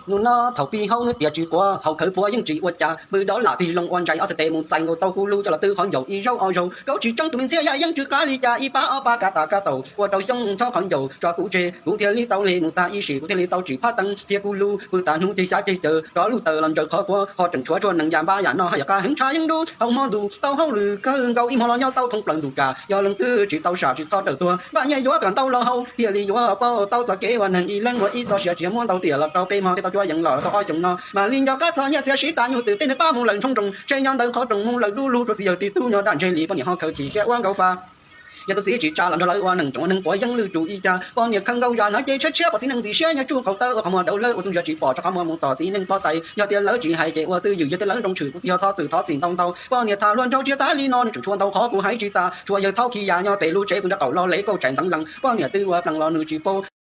Nus no thaum pib haub nwb tias tsis quav, haus khawv puav yeej tsis ua cas, pw dov lam tig loo ua ntsais, ob txhais tes mus txais nkaus tau kuv lub, coj los twb qhov ncauj ib zaug ob zaug, kaub tsis tseeb tus me ntxhiab yaj yeeb tsw qab li cas, ib pab ob pab kav tas kav taus, ua rau xyoob chob qhov ncauj tso kuv tseg, kuv thiaj li tau li mus tag ib sim, kuv thiaj li tau tsim phab teeb thiab kuv lub, pw tas hnub ceg xyab ceg caws, rov lub taws los ntsaws qhov quav, ho tseem tshuav tshuaj nees yas npab yam no haj yam qab heev, tshav yeeb dub, haus hmo ntuj tau hauj lwm kawg nkaus, ib hmo los nyob tau thoob plaws ntuj kam, yog leej twg tsis tau sam tsis txhob raws tuag, npaj nyiaj yuav kam ntau los haus thiaj li yuav paub tau txoj kev ua neeg, ib leeg muaj ib txoj sia, tsis yog muab ntau tiam los rau peb hmo, thiaj tau cuab yees los tau ob xyoos no mam li nco qab txog nyiaj txiag, sib tas nyuj twm tej neeg pab mus lawm ntsoo nroos, tsheb nyob ntawd qhov roos mus lawm dub lug, rau txiv yawg tib tug nyob daj ntseg li, poj niam ho khaws chim siab ua nkaus fa. Yog tus txiv tsis tsa los nrog lawv ua neeg, tsoom neeg quav yeeb lwj tus ib cag, poj niam khaws nkaus zam hnav ces tshiab tshiab, pom txiv neej ntxim siab nyob tsuj qhov tawb, ua qhov muag daus lawv ua txuj ntsia tsis pom, rau qhov muag mus tom txiv neej pob tais, yog tias lawv tsis hais ces ua twj ywm, yog tias lawv nroo tshwm kuv txiv ho txhob txwm thov txim ntau ntau. Poj niam tham luag nraug tsiaj tas li no nws tseem tshuav ntau qhov kuv hais tsis tas, tshuav yawg thaub khi yas nyob pem lub tsev pw nraub qaum los lev kauj tsaim ntxeev lees, poj niam twb ua plees los nws tsis paub.